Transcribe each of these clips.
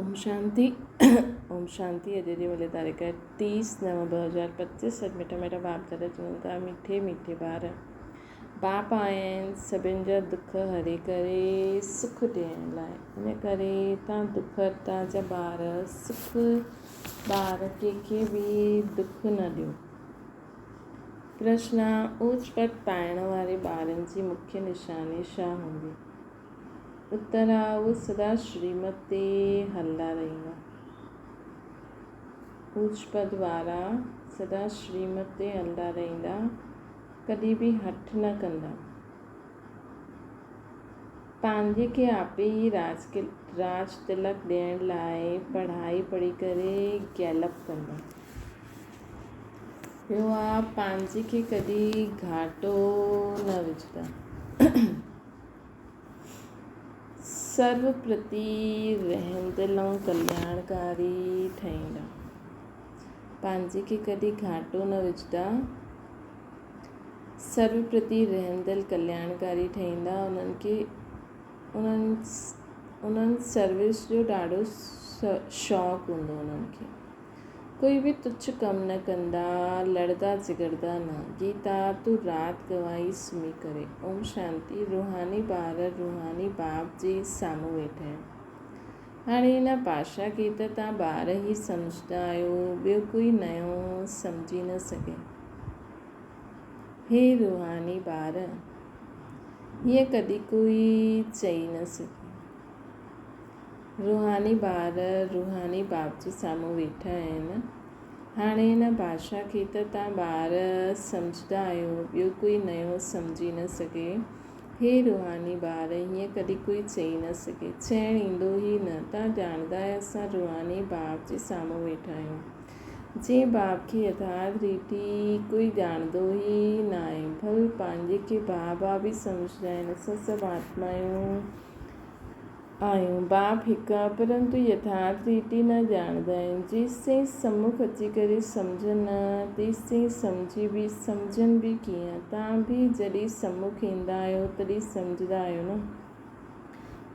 اوم شانتي اوم شانتي اڄ جي ملي تاريخ 30 نو 2025 اڄ مٺا مٺا باپ دادا چون ٿا مٺي مٺي ٻار باپ آيا آهن سڀن جا دک هري ڪري سک ڏيڻ لاء ان ڪري تان دک هرتا جا ٻار سک ٻار ڪنهن کي به دک نه ڏيو. پرشن اوچ پد پائڻ واري ٻارن جي مکيه نشاني ڇا هوندي؟ اتر اهو سدا شريمت تي هلندا رهندا. اوچ پد وارا سدا شريمت تي هلندا رهندا، ڪڏهن به هٺ نه ڪندا. پنهنجي کي آپي ئي راج تلڪ ڏيڻ لاء پڙهائي پڙهي ڪري گيلپ ڪندا. ٻيو آ پنهنجي کي ڪڏهن گهاٽو نه وجهندا. سرو پرتي رهندل ۽ ڪلياڻڪاري ٺهيندا. پنهنجي کي ڪڏهن گهاٽو نه وجهندا. سرو پرتي رهندل ڪلياڻڪاري ٺهيندا. انهن کي انهن انهن سروس جو ڏاڍو شوق هوندو انهن کي. ڪوئي به تڇ ڪم نه ڪندا، لڙدا جهڳڙدا نه. گيتا، تون رات گنوائي سمهي ڪري. اوم شانتي، روحاني ٻار روحاني باپ جي سامهون ويٺا آهن. هاڻي هن پاشا کي ته توهان ٻار ئي سمجهندا آهيو، ٻيو ڪوئي نيو سمجهي نه سگهي. هي روحاني ٻار، هيئن ڪڏهن ڪوئي چئي نه سگهي. روحاني ٻار روحاني باپ جي سامهون ويٺا آهن. هاڻي هن ڀاشا کي ته توهان ٻار سمجهندا آهيو، ٻيو ڪوئي نيو سمجهي نه سگهي. هي روحاني ٻار، هيئن ڪڏهن ڪوئي چئي نه سگهي. چئڻ ايندو ئي نه. توهان ڄاڻندا آهيو اسان روحاني باپ جي سامهون ويٺا آهيون. جنهن باپ کي يٿارٿ ريتي ڪوئي ڄاڻندو ئي ناهي. ڀل پنهنجي کي بابا به سمجهندا آهن. اسان سڀ آتمائون آهيون. باپ هڪ آ، پرنتو يٿارٿ ريتي نه ڄاڻندا آهن. جيستائين سمک اچي ڪري سمجهن نه، تيستائين سمجهي به سمجهن به ڪيئن؟ توهان به جڏهن سمک ايندا آهيو، تڏهن سمجهندا آهيو نه؟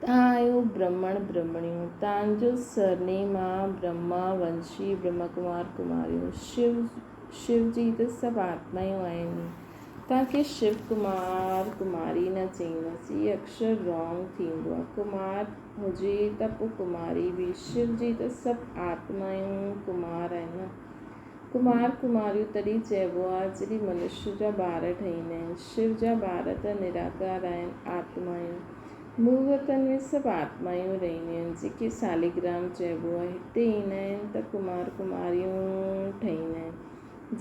توهان آهيو برهمڻ برهمڻيون، توهان جو سرنيم آ برهما ونشي برهما ڪمار ڪماريون. شو شو جي ته سڀ آتمايون آهن. توهان کي شو ڪمار ڪماري نه چئيندس هي اڪشر رانگ ٿيندو آ ڪمار هجي ته پو ڪماري به شو جي ته سڀ آتمايون ڪمار آهن نه ڪمار ڪماريون تڏهن چئبو آ جڏهن منشي جا ٻار ٺهيندا آهن شو جا ٻار ته نراڪار آهن آتمايون مول وطن ۾ سڀ آتمايون رهنديون آهن جيڪي ساليگرام چئبو آ هتي ايندا آهن ته ڪمار ڪماريون ٺهيندا آهن.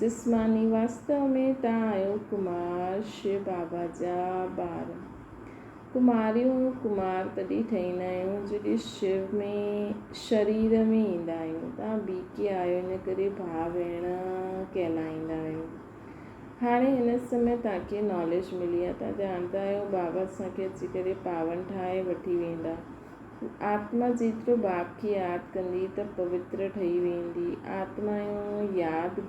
جسماني واستو ۾ تان آهيو ڪمار شو بابا جا ٻار. ڪماريون ڪمار تڏهن ٺهيندا آهيون جڏهن شو ۾ شرير ۾ ايندا آهيون. تان بي ڪي آهيو ان ڪري ڀاء ڀيڻ ڪهلائيندا آهيو. هاڻي هن سمي تان کي ناليج ملي آهي تان ڄاڻندا آهيو بابا اسان کي اچي ڪري پاون ٺاهي وٺي ويندا. آتما جيترو باپ کي ياد ڪندي ته پوتر ٺهي ويندي. آتمائون ياد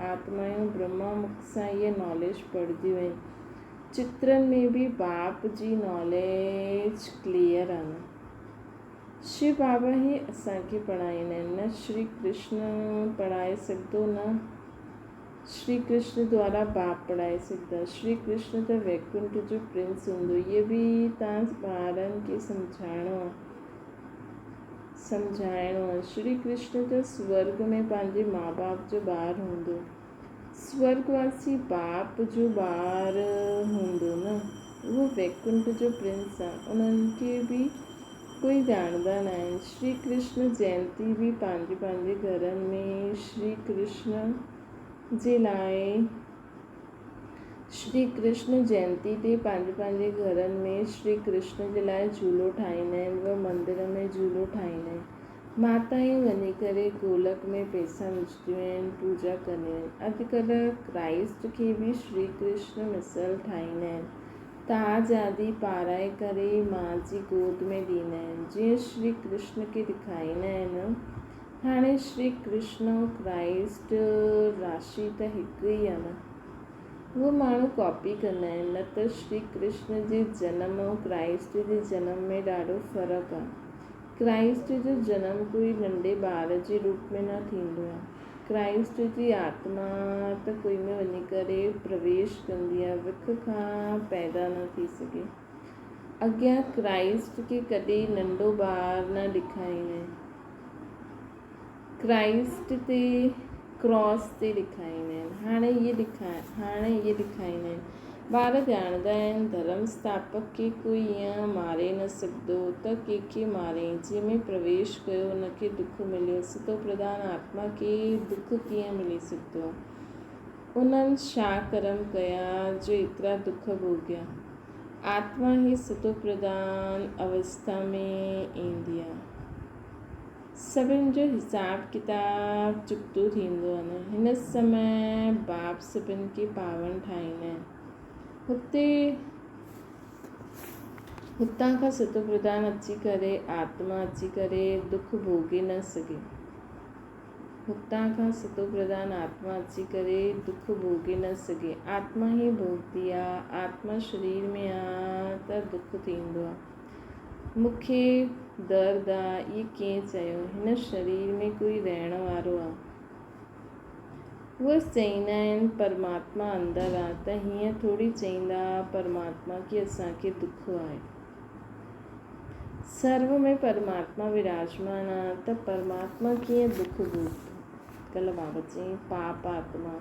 آتمائون برهما مک سان هيء ناليج پڙهنديون آهن. چترن ۾ به باپ جي ناليج ڪليئر آهي نه. شو بابا ئي اسان کي پڙهائيندا آهن نه شري ڪرشن پڙهائي سگهندو نه شري ڪرشن دوارا باپ پڙهائي سگهندا. شري ڪرشن ته ويڪنٺ جو پرنس هوندو. هيء به تان ٻارن کي سمجهائڻو آ. سمجهائڻو آ. شري ڪرشن ته سورڳ ۾ پنهنجي ماء باپ جو ٻار هوندو. سورڳ واسي باپ جو ٻار هوندو نه. اهو ويڪنٺ جو پرنس آ. انهن کي به ڪوئي ڄاڻندا ناهن. شري ڪرشن جينتي به پنهنجي پنهنجي گهرن ۾ شري ڪرشن جي لاء شري ڪرشن جينتي تي پنهنجي پنهنجي گهرن ۾ شري ڪرشن جي لاء جهولو ٺاهيندا آهن و مندر ۾ جهولو ٺاهيندا آهن. ماتايون وڃي ڪري گولڪ ۾ پئسا وجهنديون آهن پوڄا ڪنديون آهن. اڄڪلهه ڪرائسٽ کي به شري ڪرشن مثل ٺاهيندا آهن. تاج آدي پارائي ڪري ماء جي گود ۾ ڏيندا آهن، جيئن شري ڪرشن کي ڏکائيندا آهن. هاڻي شري ڪرشن ۽ ڪرائسٽ راشي ته هڪ ئي آهي نه. اهو ماڻهو ڪاپي ڪندا آهن، نه ته شري ڪرشن جي جنم ۽ ڪرائسٽ جي جنم ۾ ڏاڍو فرق آهي. ڪرائسٽ جو جنم ڪوئي ننڍي ٻار جي روپ ۾ نه ٿيندو آهي. ڪرائسٽ جي آتما ته ڪوئي ۾ وڃي ڪري پرويش ڪندي آهي، وک کان پيدا نه ٿي سگهي. اڳيان ڪرائسٽ کي ڪڏهن ننڍو ٻار نه ڏيکاريندا آهن. ڪرائسٽ تي ڪراس تي ڏيکاريندا آهن. هاڻي اهي ڏيکار هاڻي اهي ڏيکاريندا آهن. ٻار ڄاڻندا آهن ڌرم اسٿاپڪ کي ڪوئي ائين ماري نه سگهندو ته ڪنهن کي مارين. جنهن ۾ پرويش ڪيو ان کي دک مليو. ستو پرڌان آتما کي دک ڪيئن ملي سگهندو آهي. انهن ڇا ڪرم ڪيا جو ايترا دک ڀوڳيا. آتما هي ستو پرڌان اوسٿا ۾ ايندي آهي. سڀن جو حساب ڪتاب چڪتو ٿيندو آهي. هن سمي باپ سڀن کي پاون ٺاهيندا آهن. هتي هتان کان ستو پرڌان اچي ڪري آتما اچي ڪري دک ڀوڳي نه سگهي. هتان کان ستو پرڌان آتما اچي ڪري دک ڀوڳي نه سگهي. آتما ئي ڀوڳندي آ. آتما شرير ۾ آ ته دک ٿيندو آ. مون کي درد آ، اهي ڪنهن چيو؟ هن شرير ۾ ڪوئي رهڻ وارو آ؟ اهي چئيندا آهن پرماتما اندر آ ته هيئن ٿوري چئيندا پرماتما کي اسان کي دک آهي. سرو ۾ پرماتما وراجمان آ ته پرماتما ڪيئن دک ڀوڳندو؟ ڪلهه بابا چيائين پاپ آتما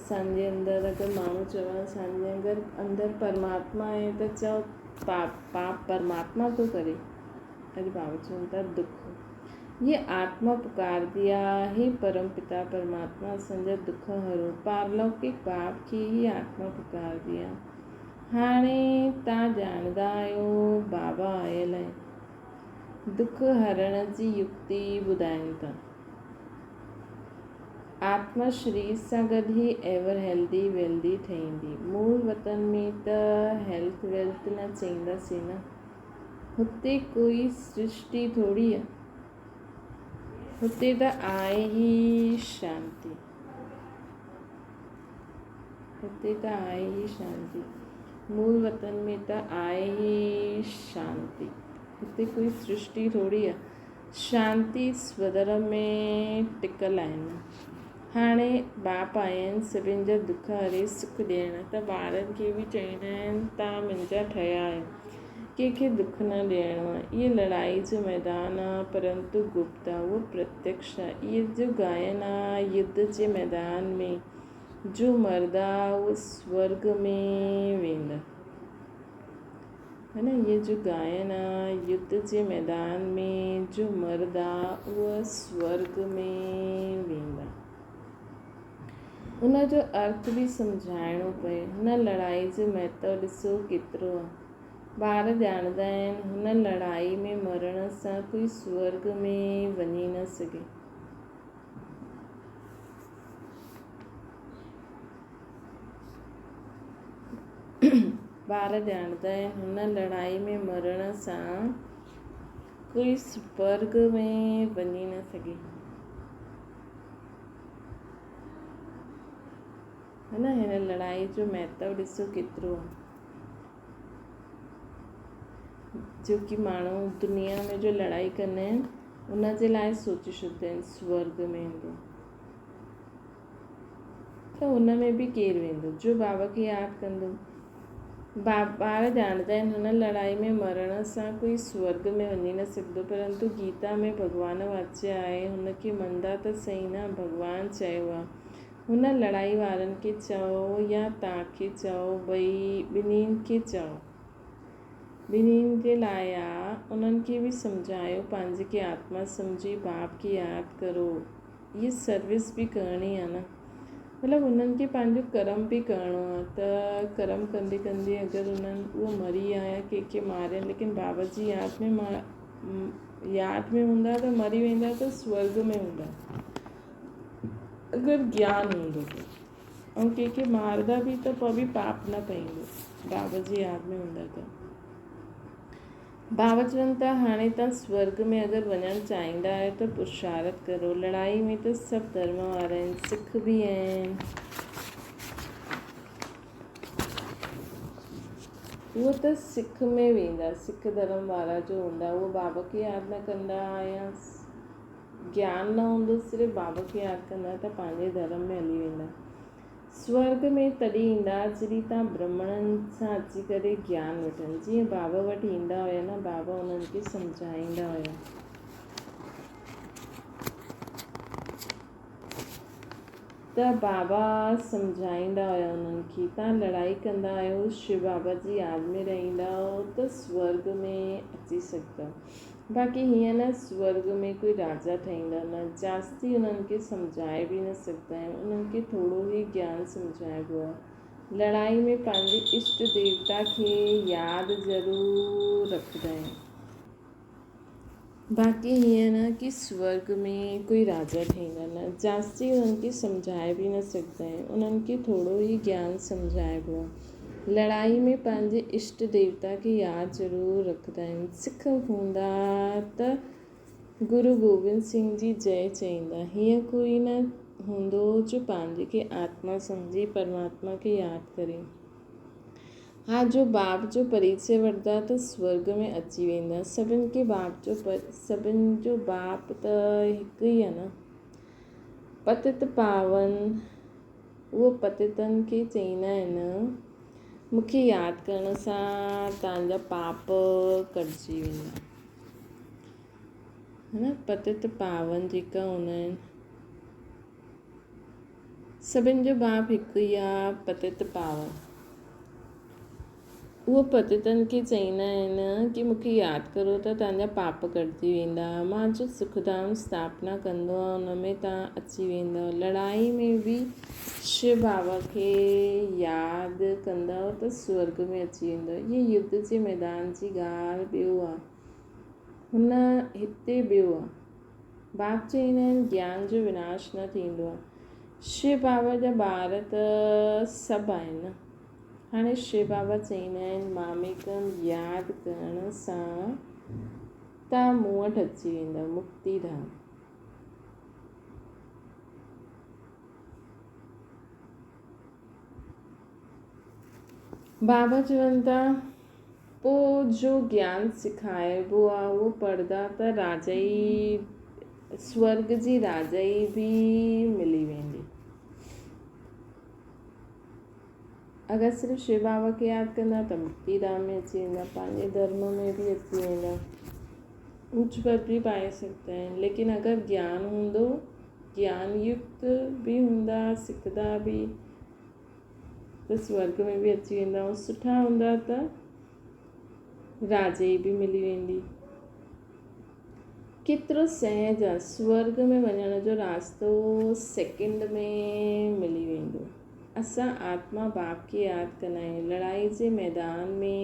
اسان جي اندر اگر ماڻهو چون اسان جي اگر اندر پرماتما آهي ته چئو پاپ پاپ پرماتما ٿو ڪري اڄ بابا چون ٿا دک یہ آتما پڪاردي آ هي پرم پتا پرماتما اسان جا دک هرو پارلوڪڪ باپ کي هي آتما پڪاردي آ هاڻي تان ڄاڻندا آهيو بابا آيل آهن دک هرڻ جي يڪتي ٻڌائين ٿا. آتما شرير سان گڏ ئي ايور هيلدي ويلدي ٺهيندي. مول وطن ۾ ته هيلٿ ويلٿ نه چئينداسين نه. هتي ڪوئي سرشٽي ٿوري آ. هتي ته آهي ئي شانتي. هتي ته آهي ئي شانتي. مول وطن ۾ ته آهي ئي شانتي. هتي ڪوئي سرشٽي ٿوري آ. شانتي سودر ۾ ٽڪل آهن. هاڻي باپ آيا آهن سڀن جا دک هري سک ڏيڻ ته ٻارن کي به چئيندا آهن توهان منهنجا ٺهيا آهيو ڪنهن کي دک نه ڏيڻو آهي. اهي لڙائي جو ميدان آ پرنتو گپت آ اهو پرتيڪش آ. اهي جو گائن آ يڌ جي ميدان ۾ جو مردا اهو سورڳ ۾ ويندا. هن هيء جو گائن آ يڌ جي ميدان ۾ جو مرد آ اهو سورڳ ۾ ويندا. ان جو ارٿ به سمجهائڻو پئي. هن لڙائي جو مهتو ڏسو ڪيترو آ. ٻار ڄاڻندا آهن هن لڙائي ۾ مرڻ سان ڪوئي سورڳ ۾ وڃي نه سگهي. ٻار ڄاڻندا آهن هن لڙائي ۾ مرڻ سان ڪوئي سپرگ ۾ وڃي نه سگهي. هن هن لڙائي جو مهتو ڏسو ڪيترو آهي. جو ڪي ماڻهو دنيا ۾ جو لڙائي ڪندا آهن ان جي لاء سوچي ڇڏندا آهن سورگ ۾ ايندو. ته ان ۾ به ڪير ويندو جو بابا کي ياد ڪندو. ٻار ڄاڻندا آهن هن لڙائي ۾ مرڻ سان ڪوئي سورڳ ۾ وڃي نه سگهندو پرنتو گيتا ۾ ڀڳوان واچيه آهي هن کي مندا ته سهي نه ڀڳوان چيو آهي هن لڙائي وارن کي چئو يا تان کي چئو ٻئي ٻنهين کي چئو ٻنهين جي لاء آ انهن کي به سمجهايو پنهنجي کي آتما سمجهي باپ کي ياد ڪرو. هيء سروس به ڪرڻي آهي نه مطلب انهن کي پنهنجو ڪرم به ڪرڻو آهي ته ڪرم ڪندي ڪندي اگر انهن اهو مري ويا يا ڪنهن کي مارين ليڪن بابا جي ياد ۾ ياد ۾ هوندا ته مري ويندا ته سورگ ۾ هوندا اگر گيان هوندو ته ۽ ڪنهن کي ماردا به ته پوء به پاپ نه پئيندو بابا جي ياد ۾ هوندا ته. بابا چون ٿا، هاڻي توهان سورڳ ۾ اگر وڃڻ چاهيندا آهيو ته پرشارٿ ڪرو. لڙائي ۾ ته سڀ ڌرم وارا آهن، سک به آهن. اهو ته سک ۾ ويندا، سک ڌرم وارا جو هوندا اهو بابا کي ياد نه ڪندا يا گيان نه هوندو صرف بابا کي ياد ڪندا ته پنهنجي ڌرم ۾ هلي ويندا. سورڳ ۾ تڏهن ايندا جڏهن تان برهمڻن سان اچي ڪري گيان وٺن جيئن بابا وٽ ايندا هيا نه بابا انهن کي سمجهائيندا هيا. ته بابا سمجهائيندا هيا انهن کي، توهان لڙائي ڪندا آهيو، شو بابا جي ياد ۾ رهندؤ ته سورڳ ۾ اچي سگهندؤ. باقي هيئن نه سورڳ ۾ ڪوئي راجا ٺهيندؤ نه. جاستي انهن کي سمجهائي به نه سگهندا آهيون. انهن کي ٿورو ئي گيان سمجهائبو آهي. لڙائي ۾ پنهنجي اشٽ ديوتا کي ياد ضرور رکندا آهيون. باقي هيئن نه ڪي سورڳ ۾ ڪوئي راجا ٺهيندا نه، جاستي انهن کي سمجهائي به نه سگهندا آهيون، انهن کي ٿورو ئي گيان سمجهائبو آهي. لڙائي ۾ پنهنجي اشٽ ديوتا کي ياد ضرور رکندا آهن. سک هوندا ته گرو گوبند سنگهه جي جئي چئيندا. هيئن ڪوئي نه هوندو جو پنهنجي کي آتما سمجهي پرماتما کي ياد ڪري. ها جو باپ جو پريچي وٺندا ته سورڳ ۾ اچي ويندا. سڀن کي باپ جو سڀن جو باپ ته هڪ ئي آهي نه. پتت پاون اهو پتتن کي چئيندا آهن مون کي ياد ڪرڻ سان توهان جا پاپ ڪٽجي ويندا. ها نه پتت پاون جيڪا هوندا آهن. سڀن جو باپ هڪ ئي آ پتت پاون. اهو پتتن کي چئيندا آهن ڪي مون کي ياد ڪرو ته توهان جا پاپ ڪٽجي ويندا. مان جو سک ڌام اسٿاپنا ڪندو آهيان ان ۾ توهان اچي ويندؤ. لڙائي ۾ به شو بابا کي ياد ڪندؤ ته سورڳ ۾ اچي ويندؤ. هيء يڌ جي ميدان جي ڳالهه ٻيو آ. هن هتي ٻيو آ. باپ چئيندا آهن گيان جو وناش نه ٿيندو آهي. شو بابا جا ٻار ته سڀ آهن نه. هاڻي شو بابا چئيندا آهن ماميڪم ياد ڪرڻ سان توهان مون وٽ اچي ويندا مڪتي ڌام. بابا چون ٿا پوء جو گيان سکائبو آ اهو پڙهندا ته راجائي سورڳ جي راجائي به ملي ويندي. اگر صرف شو بابا کي ياد ڪندا ته مڪتي ڌام ۾ اچي ويندا، پنهنجي ڌرم ۾ به اچي ويندا، اوچ پد به پائي سگهندا آهن، ليڪن اگر گيان هوندو، گيان يڪت به هوندا، سکندا به ته سورڳ ۾ به اچي ويندا ۽ سٺا هوندا ته راجائي به ملي ويندي. ڪيترو سهج آ سورڳ ۾ وڃڻ جو راستو سيڪنڊ ۾ ملي ويندو. اسان آتما باپ کي ياد ڪندا آهيون. لڙائي جي ميدان ۾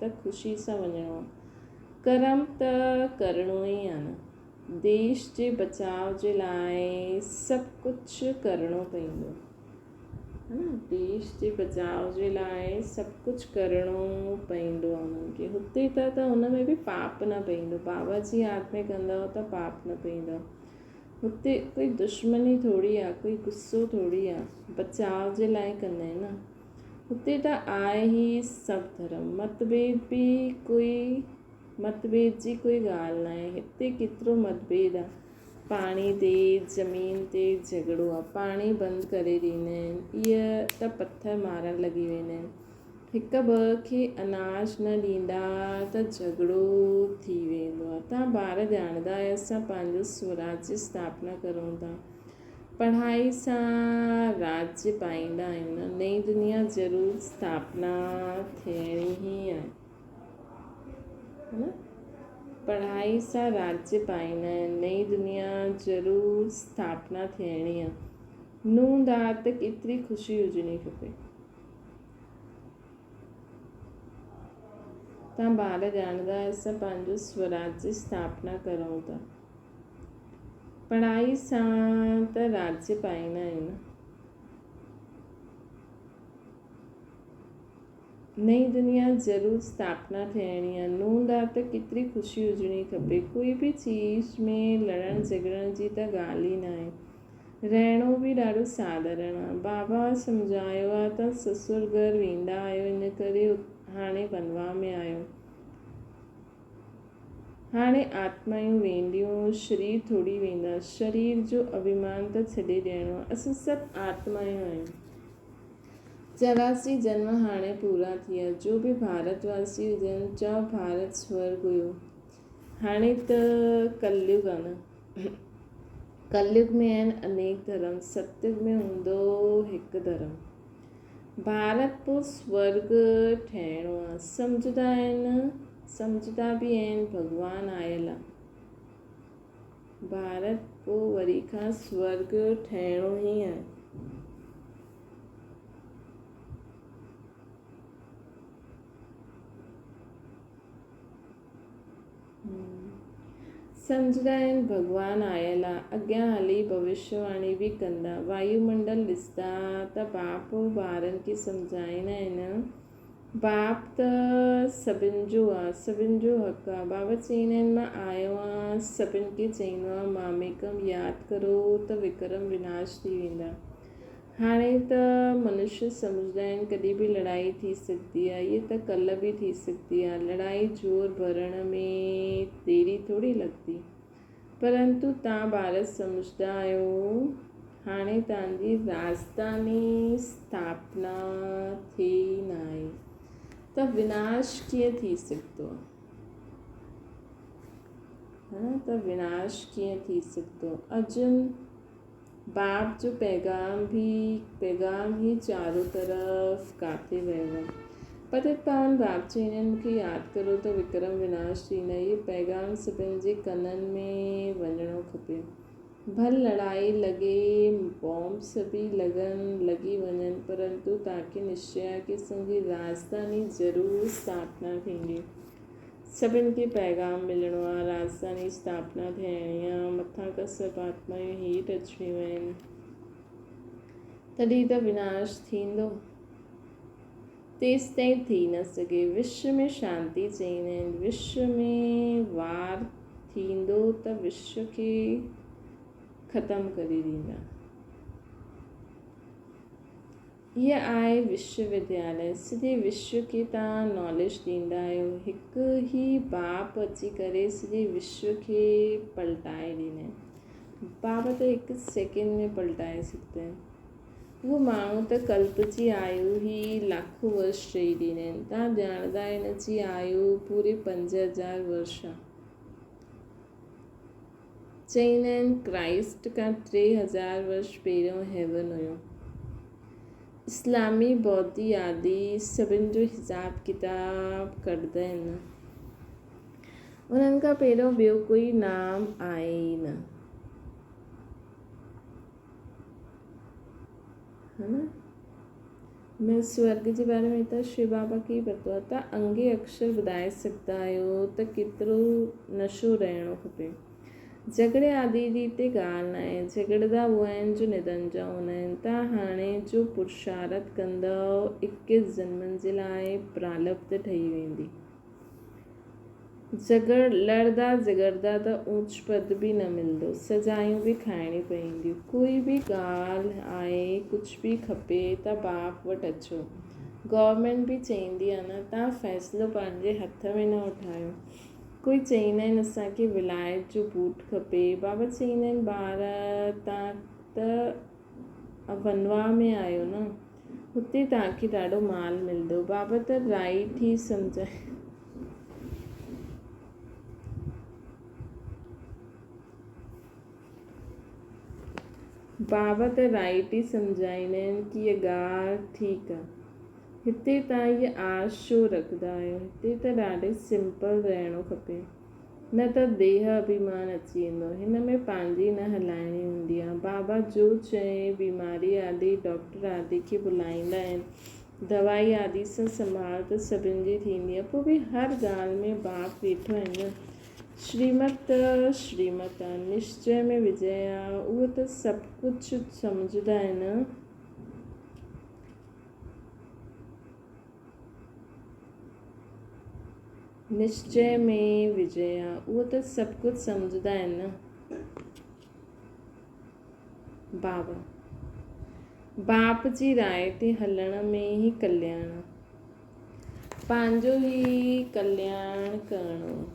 ته خوشي سان وڃڻو آ. ڪرم ته ڪرڻو ئي آ نه. ديش جي بچاء جي لاء سڀ ڪجهه ڪرڻو پئيندو. ها نه ديش جي بچاء جي لاء سڀ ڪجهه ڪرڻو پئيندو آهي انهن کي هتي ته ته ان ۾ به پاپ نه پئيندو بابا جي ياد ۾ ڪندؤ ته پاپ نه پئيندو هتي ڪوئي دشمني ٿوري آهي ڪوئي غصو ٿوري آهي بچاء جي لاء ڪندا آهن نه هتي ته آهي ئي سڀ ڌرم متڀيد به ڪوئي متڀيد جي ڪوئي ڳالهه نه آهي هتي ڪيترو متڀيد آهي پاڻي تي زمين تي جهڳڙو آ پاڻي بند ڪري ڏيندا آهن اهي ته پٿر مارڻ لڳي ويندا آهن هڪ ٻه کي اناج نه ڏيندا ته جهڳڙو ٿي ويندو آ تان ٻار ڄاڻندا آهيو اسان پنهنجو سوراج جي اسٿاپنا ڪرون ٿا پڙهائي سان راجيه پائيندا آهيون نه نئين دنيا ضرور اسٿاپنا ٿيڻي ئي آهي. پڙهائي سان راجيه پائيندا آهن. نئين دنيا ضرور اسٿاپنا ٿيڻي آ. نوند آ ته ڪيتري خوشي هجڻي کپي. تان ٻار ڄاڻندا اسان پنهنجو سوراج جي اسٿاپنا ڪرون ٿا. پڙهائي سان ته راجيه پائيندا آهيون نه. نئين دنيا ضرور اسٿاپنا ٿيڻي آ. نوند آ ته ڪيتري خوشي هجڻي کپي. ڪوئي به چيز ۾ لڙڻ جهڳڙڻ جي ته ڳالهه ئي ناهي. رهڻو به ڏاڍو ساڌارڻ آ. بابا سمجهايو آ ته سسر گهر ويندا آهيو ان ڪري هاڻي ونواهه ۾ آهيو. هاڻي آتمائون وينديون، شرير ٿوري ويندا. شرير جو اڀيمان ته ڇڏي ڏيڻو آهي. اسان سڀ آتمائون آهيون. 84 جنم هاڻي پورا ٿيا. جو به ڀارت واسي هجن، چئو ڀارت سورڳ هيو. هاڻي ته ڪليگ آ نه. ڪليگ ۾ آهن انيڪ ڌرم، ستيگ ۾ هوندو هڪ ڌرم. ڀارت پوء سورڳ ٺهڻو آ. سمجهندا آهن، سمجهندا به آهن ڀڳوان آيل آ. ڀارت پوء وري کان سورڳ ٺهڻو ئي آهي. سمجهندا آهن ڀڳوان آيل آ، اڳيان هلي ڀوشيه واڻي به ڪندا. وايو منڊل ڏسندا ته باپ ٻارن کي سمجهائيندا آهن، باپ ته سڀن جو آ، سڀن جو حق آ. بابا چئيندا آهن مان آيو آهيان، سڀن کي چئيندو آهيان ماميڪم ياد ڪرو ته وڪرم وناش ٿي ويندا. هاڻي ته منشيه سمجهندا آهن ڪڏهن به لڙائي ٿي سگهندي آهي، هيء ته ڪلهه به ٿي سگهندي آهي، لڙائي زور ڀرڻ ۾ ديري ٿوري لڳندي. پرنتو تان ٻار سمجهندا آهيو، هاڻي تان جي راڄڌاني اسٿاپنا ٿي ئي ناهي ته وناش ڪيئن ٿي سگهندو آهي؟ ها نه ته وناش ڪيئن ٿي سگهندو؟ ارجن باپ جو پيغام به پيغام هي چارو طرف ڪاٿي ويو. پتت پاون باپ چئي هنن مون کي ياد ڪرو ته وڪرم وناش ٿيندا. اهو پيغام سڀن جي ڪنن ۾ وڃڻو کپي. ڀل لڙائي لڳي، بامبس به لڳن لڳي وڃن پرنتو تاڪي نشچيا ڪي سنگي راڄڌاني ضرور اسٿاپنا ٿيندي. سڀن کي پيغام ملڻو آ، راڄڌاني اسٿاپنا ٿيڻي آ، مٿان کان سڀ آتمائون هيٺ اچڻيون آهن، تڏهن ته وناش ٿيندو. تيستائين ٿي نه سگهي. وشو ۾ شانتي چئيندا آهن. وشو ۾ وار ٿيندو ته وشو کي ختم ڪري ڏيندا. هيء آهي وشو ودياليه. سڄي وشو کي توهان ناليج ڏيندا آهيو. هڪ ئي باپ اچي ڪري سڄي وشو کي پلٽائي ڏيندا آهن. باپ ته هڪ سيڪنڊ ۾ پلٽائي سگهندا آهن. اهو ماڻهو ته ڪلپ جي آيو ئي لاکون ورش چئي ڏيندا آهن. توهان ڄاڻندا آهيو هن جي آيو پوري 5000 ورش آهي. چئيندا آهن ڪرائسٽ کان 3000 ورش پهريون هيون هيو. اسلامي، بوڌي آدي سڀن جو حساب ڪتاب ڪڍندا آهن. انهن کان پهريون ٻيو ڪوئي نام آهي ئي نه. ها نه؟ هن سورڳ جي باري ۾ ته شو بابا کي ئي پتو آهي ته انگي اڪشر ٻڌائي سگهندا آهيو ته ڪيترو نشو رهڻو کپي. جهڳڙي آدي جي هتي ڳالهه ناهي. جهڳڙدا اهي آهن جو ندنجا هوندا آهن. توهان هاڻي جو پرشارٿ ڪندؤ اڪيس جنمن جي لاء پرالبڌ ٺهي ويندي. جهڳڙ لڙدا جهڳڙدا ته اوچ پد به نه ملندو، سزايون به کائڻيون پونديون. ڪوئي به ڳالهه آهي، ڪجهه به کپي ته باپ وٽ اچو. گورنمينٽ به چئيندي آهي نه، توهان فيصلو پنهنجي هٿ ۾ نه اٺايو. ڪوئي چئيندا آهن اسان کي ولايت جو بوٽ کپي. بابا چئيندا آهن ٻار توهان ته ونواهه ۾ آهيو نه. هتي توهان کي ڏاڍو مال ملندو. بابا ته رائيٽ ئي سمجهائي. بابا ته رائيٽ ئي سمجهائيندا آهن ڪي هيء ڳالهه ٺيڪ آ. هتي توهان هيء آس ڇو رکندا آهيو؟ هتي ته ڏاڍي سمپل رهڻو کپي. نه ته ديهه اڀيمان اچي ويندو. هن ۾ پنهنجي نه هلائڻي هوندي آ. بابا جو چئي بيماري آدي ڊاڪٽر آدي کي بلائيندا آهن. دوائي آدي سان سنڀال ته سڀن جي ٿيندي آ. پوء به هر ڳالهه ۾ باپ ويٺو آهي نه. شريمت ته شريمت آ. نشچي ۾ وجئه آ. اهو ته سڀ ڪجهه سمجهندا آهن. نشچي ۾ وجئه آ. اهو ته سڀ ڪجهه سمجهندا آهن نه. بابا، باپ جي راء تي هلڻ ۾ ئي ڪلياڻ آ. پنهنجو ئي ڪلياڻ ڪرڻو آ.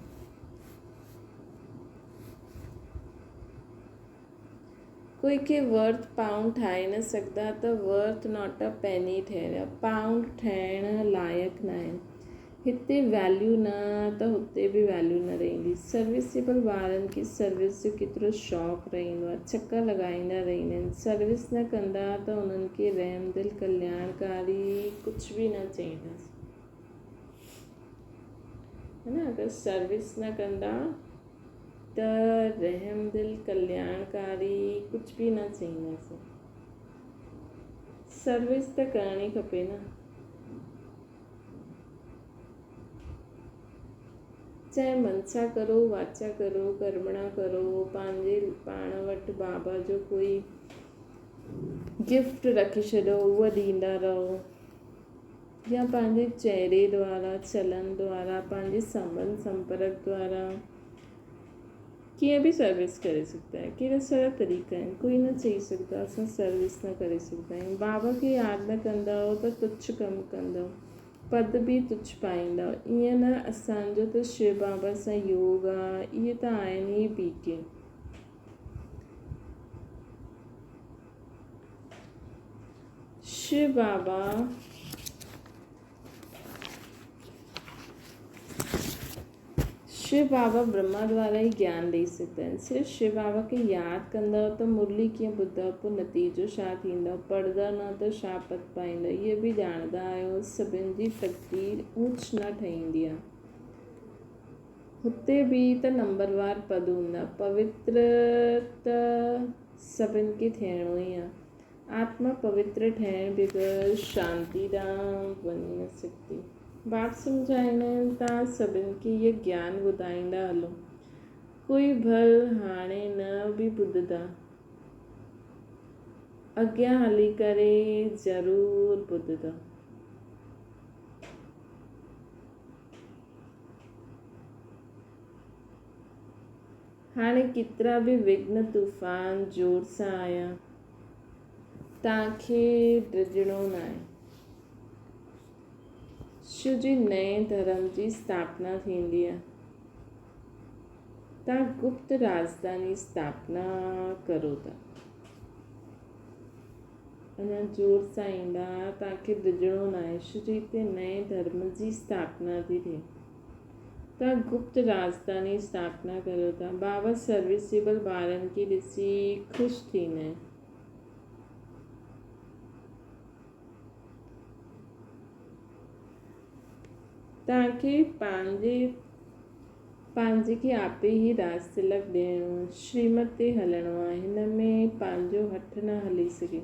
ڪوئي کي ورٿ پائونڊ ٺاهي نه سگهندا ته Worth not a Penny ٺهريا pound ٺهڻ لائق ناهن. هتي ويليو نه ته هتي به ويليو نه رهندي. سروسيبل ٻارن کي سروس جو ڪيترو شوق رهندو آهي چڪر لڳائيندا رهندا آهن. سروس نه ڪندا ته انهن کي رحمدل ڪلياڻڪاري ڪجهه به نه چئينداسين. ها نه اگر سروس نه ڪندا ته رحمدل ڪلياڻڪاري ڪجهه به نه چئينداسين. سروس ته ڪرڻي کپي نه. چاهي منسا ڪرو، واچا ڪرو، ڪرمڻا ڪرو، پنهنجي پاڻ وٽ بابا جو ڪوئي گفٽ رکي ڇڏو اهو ڏيندا رهو يا پنهنجي چهري دوارا، چلن دوارا، پنهنجي سنٻنڌ سمپرڪ دوارا ڪيئن به سروس ڪري سگهندا آهيو. ڪهڙا سارا طريقا آهن ڪوئي نه چئي سگهندو آهي اسان سروس نه ڪري سگهندا آهيون. بابا کي ياد نه ڪندؤ ته تڇ ڪم ڪندؤ. پد به تڇ پائيندؤ. ائين نه اسان جو ته شو بابا سان يوگ آ. اهي ته آهن ئي پي ڪي. شو بابا شو بابا برهما دوارا ئي گيان ڏئي سگهندا آهن. صرف شو بابا کي ياد ڪندؤ ته مرلي ڪيئن ٻڌندؤ پوء نتيجو ڇا ٿيندو، پڙهندؤ نه ته ڇا پت پائيندؤ، اهو به ڄاڻندا آهيو. سڀن جي تقدير اوچ نه ٺهيندي آهي. هتي به ته نمبروار پد هوندا. پوتر ته سڀن کي ٿيڻو ئي آهي. آتما پوتر ٺهڻ بغير شانتي ڏانهن وڃي نه سگهندي. باپ سمجهائيندا آهن توهان سڀن کي اهو گيان ٻڌائيندا هلو. ڪوئي ڀل هاڻي نه به ٻڌندا، اڳيان هلي ڪري ضرور ٻڌندا. هاڻي ڪيترا به وگهن طوفان زور سان آيا، توهان کي ڊڄڻو ناهي. شو جي نئين ڌرم جي اسٿاپنا ٿيندي آهي. توهان گپت راڄڌاني اسٿاپنا ڪرو ٿا. اڃا زور سان ايندا، توهان کي ڊڄڻو ناهي. شو جي هتي نئين ڌرم جي اسٿاپنا ٿي ٿئي. توهان گپت راڄڌاني اسٿاپنا ڪريو ٿا. بابا سروسيبل ٻارن کي ڏسي خوش ٿيندا آهن. توهان کي پنهنجي پنهنجي کي آپي ئي راج تلڪ ڏيڻو آهي. شريمت تي هلڻو آهي. هن ۾ پنهنجو هٺ نه هلي سگهي.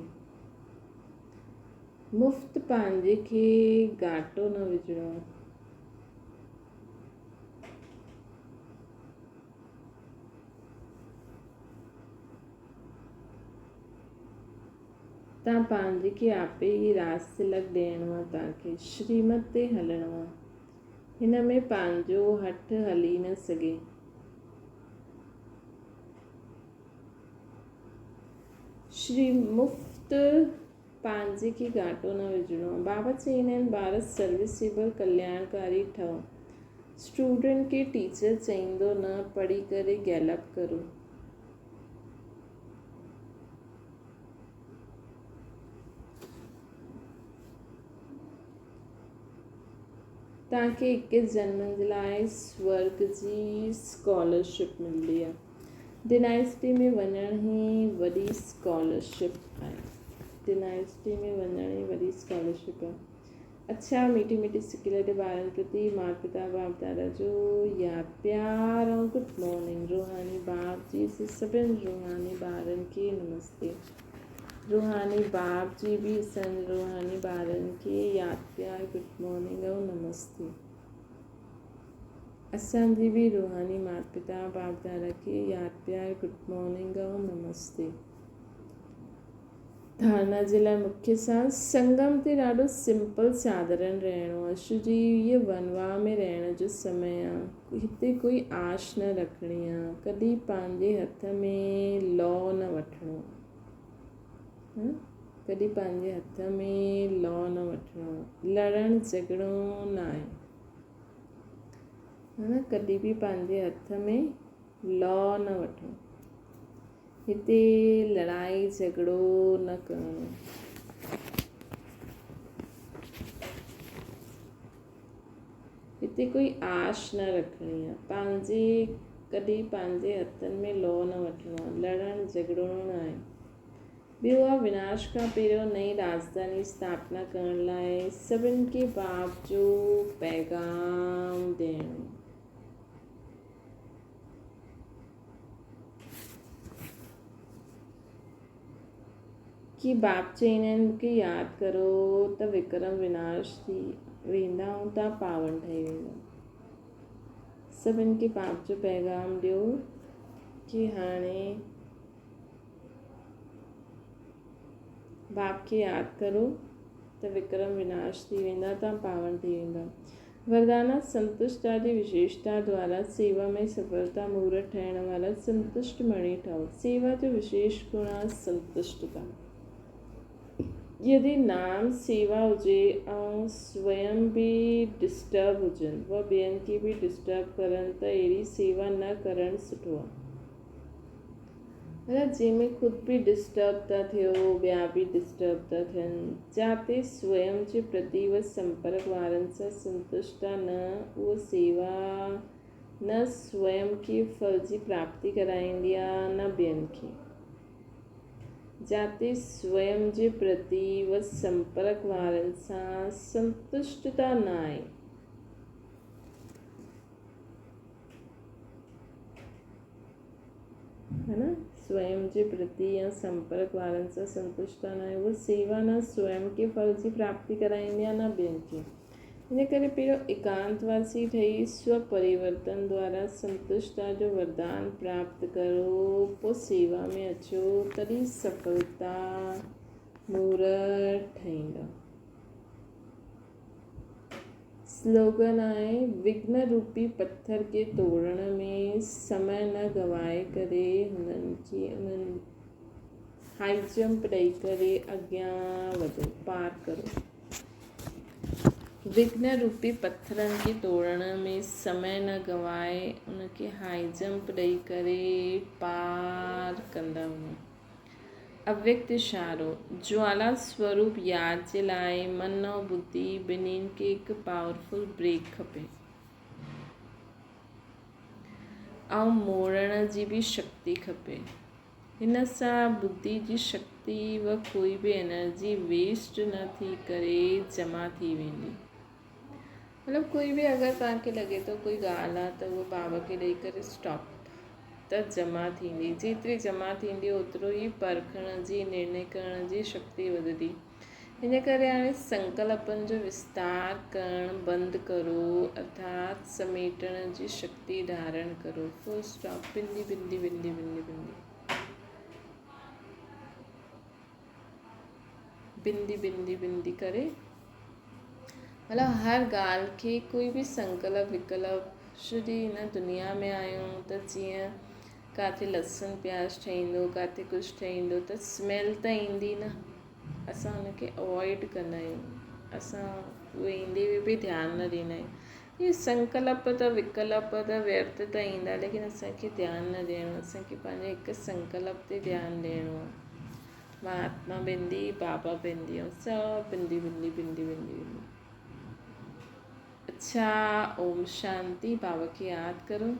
مفت پنهنجي کي گهاٽو نه وجهڻو آهي. تان پنهنجي کي آپي ئي راز تلڪ ڏيڻو آ تان کي شريمت تي هلڻو آ هن ۾ پنهنجو هٺ هلي نه سگهي. شري مفت پنهنجي کي گهاٽو نه وجهڻو آ. بابا چئيندا آهن ٻار سروسيبل ڪلياڻڪاري ٺهو. اسٽوڊنٽ کي ٽيچر چئيندو نه پڙهي ڪري گيلپ ڪرو. توهان کي اڪيس جنمن جي لاء سورگ جي اسڪالرشپ ملندي آهي. ڊنائسٽي ۾ وڃڻ هي وڏي اسڪالرشپ آهي. ڊنائسٽي ۾ وڃڻ هي وڏي اسڪالرشپ آهي. اڇا ميٺي ميٺي سڪي لڏي ٻارن پرتي مات پتا باپ دادا جو ياد پيار ۽ گڊ مارننگ روحاني باپ جي سي سڀن روحاني ٻارن کي نمستي روحاني باپ جي به اسان جي روحاني ٻارن کي ياد پيار گڊ مارننگ ۽ نمستي اسان جي به روحاني مات پتا باپ دادا کي ياد پيار گڊ مارننگ ۽ نمستي. ڌارنا جي لاء مکيه سان سنگم تي ڏاڍو سمپل سادرن رهڻو آهي ڇو جو هيء ونواهه ۾ رهڻ جو سمي آهي هتي ڪوئي آش نه رکڻي آهي ڪڏهن پنهنجي هٿ ۾ لا نه وٺڻو آهي. ڪڏهن پنهنجي هٿ ۾ لا نه وٺڻو آهي. لڙڻ جهڳڙو نه آهي. ها نه ڪڏهن به پنهنجي هٿ ۾ لا نه وٺو. هتي لڙائي جهڳڙو نه ڪرڻو. هتي ڪوئي آش نه رکڻي آهي. پنهنجي ڪڏهن پنهنجي هٿن ۾ لا نه وٺڻو آهي. لڙڻ جهڳڙڻو نه آهي. ٻيو آهي وناش کان پهريون نئين راڄڌاني اسٿاپنا ڪرڻ لاء سڀن کي باپ جو پيغام ڏيڻو. ڪي باپ چئيندا آهن مون کي ياد ڪرو ته وڪرم وناش ٿي ويندا ۽ توهان پاون ٺهي ويندا. سڀن کي باپ جو پيغام ڏيو ڪي هاڻي باپ کي ياد ڪرو ته وڪرم وناش ٿي ويندا توهان پاون ٿي ويندا. وردانا سنتشٽتا جي وشيشتا دوارا سيوا ۾ سڦلتا مورت ٺهڻ وارا سنتشٽ مڻي ٺهو. سيوا جو وشيش گڻ آهي سنتشٽتا. يدي نام سيوا هجي ۽ سويم به ڊسٽرب هجن و ٻين کي به ڊسٽرب ڪرن ته اهڙي سيوا نه ڪرڻ سٺو آهي. مطلب جنهن ۾ خود به ڊسٽرب ٿا ٿيو ٻيا به ڊسٽرب ٿا ٿين جاتي سويم جي پرتي و سمپرڪ وارن سان سنتشٽا نه اهو سيوا نه سويم کي ڦل جي پراپتي ڪرائيندي آ نه ٻين کي جاتي سويم جي پرتي و سمپرڪ وارن سان سنتشٽتا نه آهي. ها نه سويم جي پرتي يا سمپرڪ وارن سان سنتشٽ نه آهي اها سيوا نه سويم کي ڦل جي پراپتي ڪرائيندي آهي نه ٻين کي ان ڪري پهريون ايڪانتواسي ٺهي سو پريورتن دوارا سنتشٽتا جو وردان پراپت ڪرو پوء سيوا ۾ اچو تڏهن سڦلتا مورت ٺهيندا. سلوگن آهي، وگهن روپي پٿر کي توڙڻ ۾ سمي نه گنوائي ڪري هنن کي انهن هائي جمپ ڏئي ڪري اڳيان وڌو، پار ڪرو. وگهن روپي پٿرن کي توڙڻ ۾ سمي نه گنوائي ان کي هائي جمپ ڏئي ڪري پار ڪندا وڃو. اويڪت اشارو، جوالا سوروپ ياد جي لاء من ۽ ٻڌي ٻنهين کي هڪ پاورفل بريڪ کپي ۽ موڙڻ جي به شڪتي کپي. هن سان ٻڌي جي شڪتي و ڪوئي به انرجي ويسٽ نه ٿي ڪري جمع ٿي ويندي. مطلب ڪوئي به اگر توهان کي لڳي ٿو ڪوئي ڳالهه آهي ته اهو بابا کي ڏئي ڪري اسٽاپ ته جمع ٿيندي جيتري جمع ٿيندي اوترو ئي پرکڻ جي نرڻي ڪرڻ جي شڪتي وڌندي ان ڪري هاڻي سنڪلپن جو وستار ڪرڻ بند ڪرو ارٿات سميٽڻ جي شڪتي ڌارڻ ڪرو فل اسٽاپ بندي بندي بندي بندي بندي بندي بندي بندي ڪري مطلب هر ڳالهه کي ڪوئي به سنڪلپ وڪلپ شروع هن دنيا ۾ آهيون ته جيئن ڪاٿي لسن پياز ٺهيندو ڪاٿي ڪجهه ٺهيندو ته اسميل ته ايندي نه اسان ان کي اوائڊ ڪندا آهيون اسان اهي ايندي به ڌيان نه ڏيندا آهيون اهي سنڪلپ ته وڪلپ ته ويرٿ ته ايندا ليڪن اسانکي ڌيان نه ڏيڻو اسانکي پنهنجي هڪ سنڪلپ تي ڌيان ڏيڻو آهي مهاتما بندي، بابا بندي ۽ سڀ بندي بندي بندي بندي بندي. اڇا اوم شانتي بابا کي ياد ڪرو.